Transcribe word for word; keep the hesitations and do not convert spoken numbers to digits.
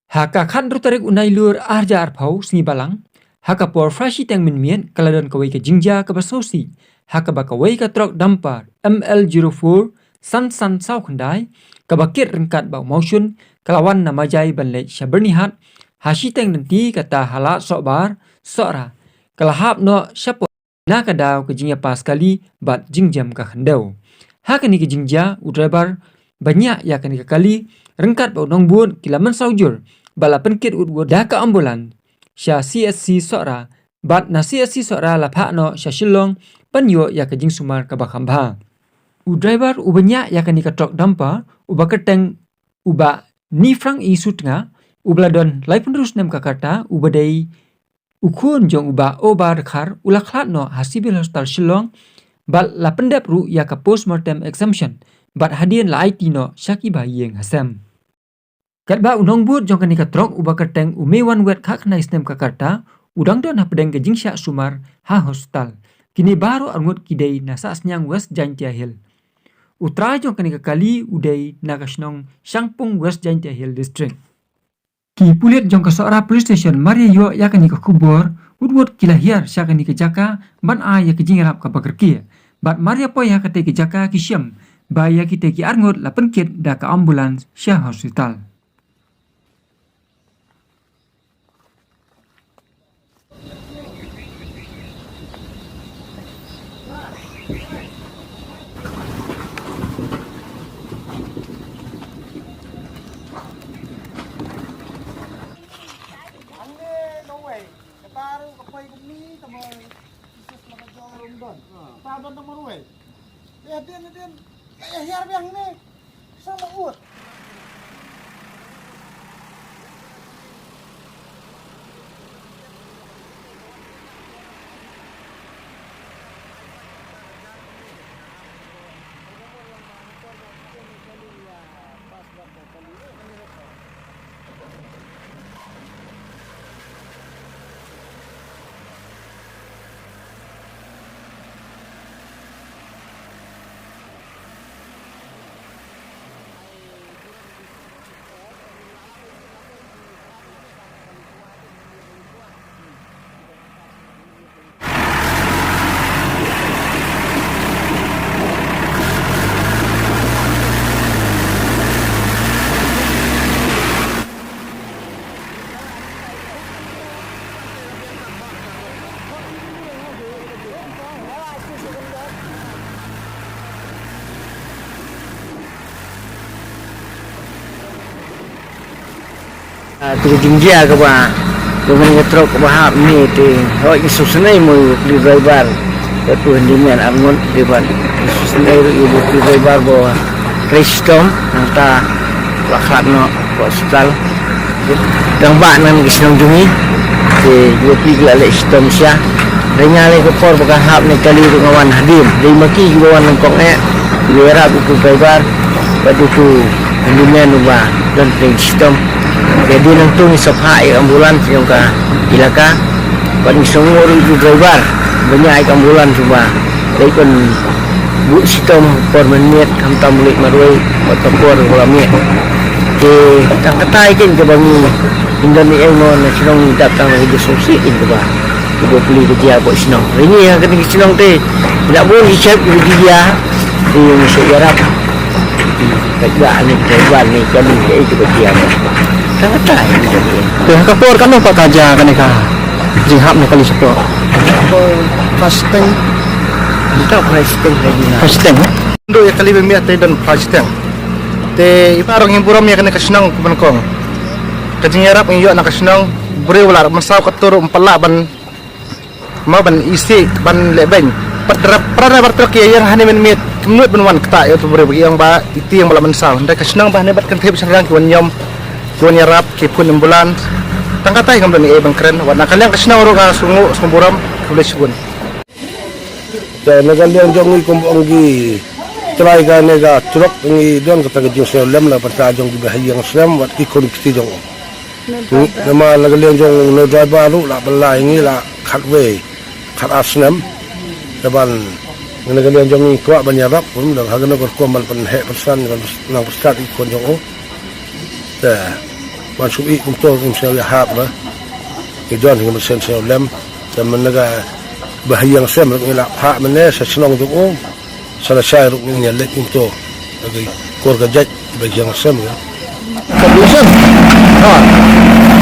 Ha ka khatynriew tarik u Nailur arhajar arphew, sngi Balang, ha ka por phra shiteng mynmiet, ka la don kawei ka jingjia kaba sngewsih, ha kaba kawei ka trok dumper M L zero four san san saw khyndai, kaba kit ryngkat bad u mawshun, ka la wan na Majai ban leit sha Byrnihat ha shiteng lynti, kata ha Lad Sohbar, Sohra, ka la hap noh shapoh na ka daw ka jingïapas kali bad jingjam ka khyndew. Ha kane ka jingjia, u driver ba ñiah ïa kane ka kali ryngkat bad u nongbud ki la mynsaw jur bad la pynkit wut wut da ka ambulance sha C H C Sohra, bad na C H C Sohra la phah noh sha Shillong ban ïoh ïa ka jingsumar kaba kham bha. U driver uba ñiah ïa kane ka trok dumper, uba kyrteng u Bah Nifrang Isutnga, uba la don laiphew hynriew snem ka rta, uba dei u khun jong u Bah Oba Dkhar, u la khlad noh ha Civil Hospital Shillong bad la pyndep ruh ïa ka postmortem examination, bad hadien la aiti noh sha ki bahaïing hasem. Katba u nongbud jong kane ka trok, uba kyrteng u Mewanwet, khatkhyndai snem ka rta, u dang don hapdeng ka jingshah sumar ha hospital. Kine baroh arngut ki dei na Sahsniang, West Jaintia Hills. U trai jong kane ka kali u dei na ka shnong Shangpung, West Jaintia Hills District. Ki pulit jong ka Sohra Police Station mar ïa ïoh ïa kane ka khubor, wut wut ki la hiar sha kane ka jaka ban ai ïa ka jingïarap kaba kyrkieh. Bad mar ïa poi ha katei ka jaka, ki shem ba ïa kitei ki arngut la pynkit da ka ambulance sha hospital. Ah, tu ka jingjia kaba, kaba ngi ka trok kaba hap ni te, hoi ki susnei mo yu kli driver, ka tu handyman arngut driver, ki susnei yu kli driver bo, trei shitom, nangta, la khlad noh, ko hospital. Dang ba nang ki shnong jong ngi, te, yu kli la leh shitom sha. Dang ïa leh ka por ba ka hap ni kali ruh nga wan hadien, dei ma ki kiba wan nyngkong eh, yu ïarap yu kli driver, bad yu kli handyman uba, don trei shitom. Te dei nangtu ngi sa phah ïa ka ambulance jong ka ilaka. Bad ngi sngewnguh ruh ïa u driver ba ñiah ïa ka ambulance uba leit ban buh shitom por mynmiet, khamtam u leit marwei bad ka por ba la miet. Te tang katai kein kaba ngi, ngi don ïa, mo, na shnong ngi dap tang na ka jingsngewsih kein kaba, kaba plie ka jia hapoh shnong. Hynrei ngi ha kane ka shnong te ngi la bun ki shep kiba jia. Te ngi sa ïarap. Ka jia ni, ka jia ni, ka ni, ka jia ni. Ka jia ni. Te ha ka por kano pat ka jia kane ka jinghap ne kali shapoh? Fasting. Ito fasting lagi na. Fasting, eh? Ndu ïa kali ba miat te don fasting. Te i baroh ngi burom ïa kane ka shnong kumba nyngkong. Ka jingïarap ngi ïoh na ka shnong, briew la mynsaw ka tur um pat lah ban Mo ban isih ban leh beiñ. Pat rap pra na bar trok ïa ïeng hane mynmiet. Kymnut ban wan kata ïa utu briew ba ïeng ba iti ïeng ba la mynsaw. Hynrei ka shnong ba hane bad kynthei ba shynrang ki wan ñiom, ki wan ïarap, ki phone ambulance. Tang katai ngam don ei ban kren. Wat na ka liang ka shnong ruh nga sngewnguh, sngewnguh burom. Khublei shibun. Te na ka liang jong ngi kum ong ki trai kane ka trok ngi don kata ka jingsngewlem na ka bynta jong ki bahaïing snem wat ki khun kti jong u. Namar na ka liang jong u driver ruh la bylla ïa ngi la khatwei, khatar snem. Te ban Ngan ka liang jong ngi kwah ban ïarap, kum da ha kano ka rukom ban pynheh pynsan, ban nang pynstad i khun jong u. Te ban shu i kumto ngim sngew ïahap ba ngi don, ngim sngewsih lem. Te mynne ka ba ha ïing ha sem ruh ngi la phah mynne sha shnong jong u, sha lashai ruh ngi ïaleit kumto. Ka kur ka jait ba ha ïing ha sem ka. Condition. Ha.